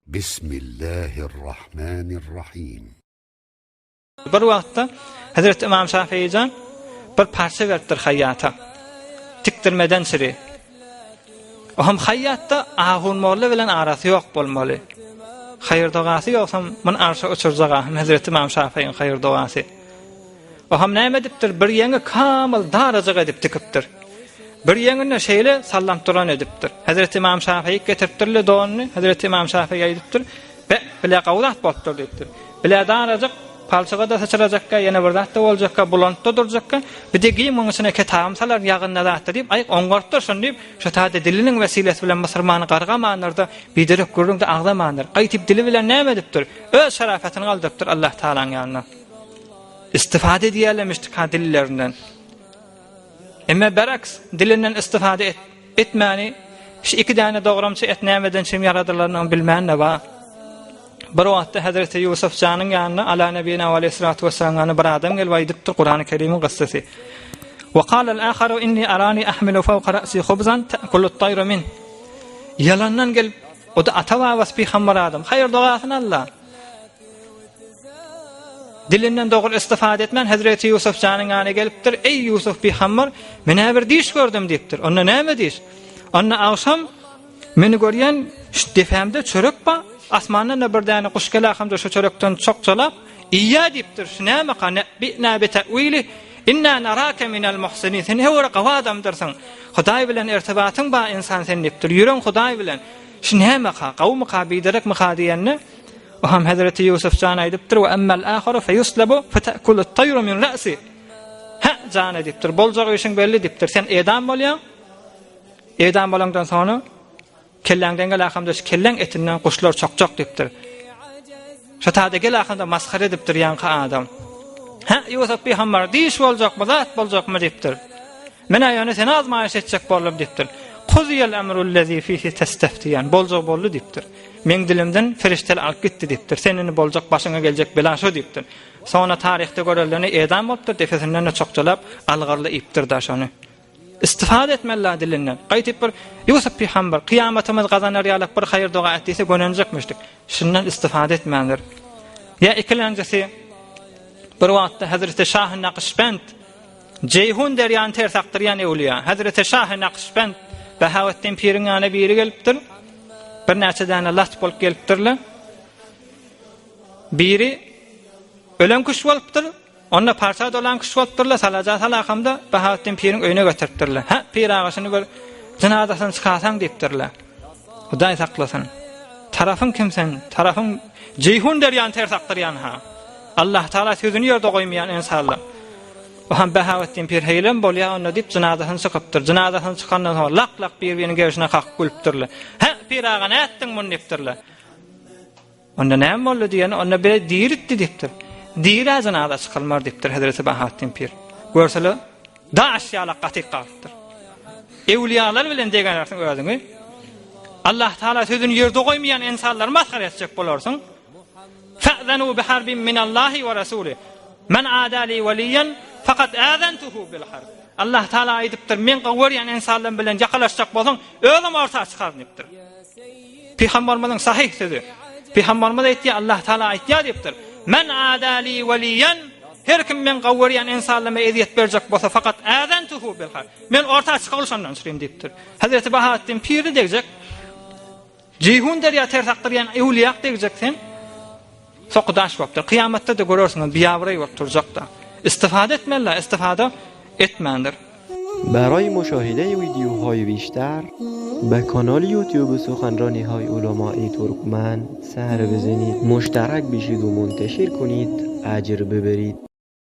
Bismillahirrahmanirrahim. Bir wagtda Hezreti Ymam Şafyýjan bir parça beripdir haýýata. Tikdirmeden çyry. O hem haýýatda Ahun molla bilen arasy ýok bolmaly. Haýyr dogasy ýogsam mun arşa uçurjak hem Hezreti Ymam Şafyýyň haýyr dogasy. O hem näme edipdir? Bir ýeňi kamyl darajyk edip tikipdir. Bir ýeňini şeýle sallap duran edipdir. Hezreti Ymam Şafyýy getiripdirle donuny. Hezreti Ymam Şafyýy aýdypdyr. Be, bile gowy zat bolupdyr diýipdir. Bile darajyk, palçyga-da syçrajakka, ýene bir zat-da boljakka, bulanyp-da durjakka, bir-de giň muň içine ketabymy salaryn, ýagynda zatda diýip, aýk, oňarypdyr şony diýip, şo taýda diliniň wesilesi bilen musurmany gargamandyr-da, biderek gürrüň-de agzamandyr. Gaýtyp dili bilen näme edipdir? Öz şerafatyny galdyrypdyr Allah Tagalaň ýanynda. Istifade edýärlermişdi-ka dillerinden. Emma beraks, dilinden istifade et, etmäni, şu iki däne dogramça et nämeden çem ýaradylandygyny bilmän-de bar. Bir wagtda Hezreti Ýusuf janyň ýanyna ala nebina we aleyhissalatu vesselam ýanyna bir adam gelip aýdypdyr Kurany Kerimiň gyssasy. Wa qala al-akharu inni arani ahmilu fawqa ra'si khubzan ta'kulu at-tayru min. Ýalandan gelip, o da ata-babasy pygamber adam. Haýyr dogasyny alla. Dilinden dogry istifade etmän Hezreti Ýusuf janyň ýanyna gelipdir. Eý Ýusuf pygamber, men-ä bir düýş gördüm diýipdir. Onda näme düýş? Onda agşam meni görýän şu depämde çörek bar, asmandan-da bir däne guş gelä hamda şu çörekden çokjalap iýýä diýipdir. Şu nämeka? Nebi'na bite'wili inna narake minel muhsinin. Sen höwür gawy adamdyrsyň. Hudaý bilen irtibatyň bar ynsan sen diýipdir. Ýüregiň Hudaý bilen. Şu nämeka? Gawumyka, biderekmika diýende, O hem Hezreti Ýusuf jan aýdypdyr, Ve emmel aharu feyuslebu fete'kulut tayru min ra'si. Hä, jana diýipdir, boljak işiň belli diýipdir. Sen edam bolýaň. Edam bolaňdan soňra kelläňden gel ahamda şu kelläň etinden guşlar çokjak diýipdir. Şu tada gel ahamda masgara edipdir ýaňky adam. Hä, Ýusuf pygamber, diş boljakmy, zat boljakmy diýipdir. Men-ä ýöne seni azmaýyş etjek boldum diýipdir. Kuzyýel emrullezî fihi testeftiýan, boljak boldy diýipdir. Meň dilimden perişdeler alyp gitdi diýipdir. Sen indi boljak başyňa geljek bela şo diýipdir. Soňra taryhda göreleni edam bolupdyr, depesinden-de çokjalap, algyrly iýipdir-da şony. Istifada etmeli-la dilinden. Gaýtyp bir Ýusup pygamber, kyýamatymyz gazanar ýalak bir haýyr-doga et diýse gönenjekmişdik. Şundan istifada etmändir. Ýa ikilenjisi, bir wagtda Hezreti Şahy Nakyşbent Jeýhun derýany ters akdyrýan öwlüýä, Hezreti Şahy Nakyşbent Bahawetdin piriň ýanyna biri gelipdir. Birnäçe däne lat bolup gelipdirler. Biri ölen kuş bolupdyr. Onda parça dolan kuş bolupdyrlar. Salaja salakamda Bahawetdin piriň öýüne getiripdirler. Hä, pir aga şuny bir jynazasyny çykarsaň diýipdirler. Hudaý saklasyn. Tarapyň kim sen? Tarapyň Jeýhun derýany ters akdyrýan ha. Allah Taala sözüni ýerde goýmaýan ensarlar. Ohan Bahawetdin pir heýlem bolýa onda diýip jynazasyny çykypdyr. Jynazasyny çykandan soň lak-lak bir-biriniň gerşine kakyp gülüpdirler. Hä, pir aga nätdiň muny diýipdirler. Onda näme boldy diýende, onda bire diritdi diýipdir. Dirä jynaza çykylmar diýipdir Hezreti Bahawetdin pir. Görseler, daş ýalak gatyk galypdyr. Ewliýalar bilen deňärsiň özüňi. Allah Taala sözüni ýerde goýmaýan ynsanlary masgara etjek bolarsyň. Fa'zanu biharbin minallahi we rasulih. Men ada li waliýan fakat azantuhu bil harb. Allah Taala aýdypdyr, men gowy görýän ynsanlarym bilen ýakalaşjak bolsaň, özüm orta çykaryn diýipdir. Pygamberimiziň sahyh sözi. Pygamberimiz aýtýar, Allah Taala aýtýar diýipdir. Men ada li waliýan her kim men gowy görýän ynsanlaryma ezýet berjek bolsa fakat azantuhu bil harb. Men orta çykaly şondan çyryn diýipdir. Hazreti Bahaddin piri degjek. Jeýhun derýa ters akdyrýan öwlüýak degjek sen. Soky daş bolupdyr. Kyýamatda-da görersiňiz, biabraý bolup durjak-da. Istifada etmeli-la, istifada etmändir. Baraý muşahide wideohaý bişter be kanal youtube suhanranihay ulamai turkman sar bizenid muştarak bişid u munteşir kunid ajr biberid.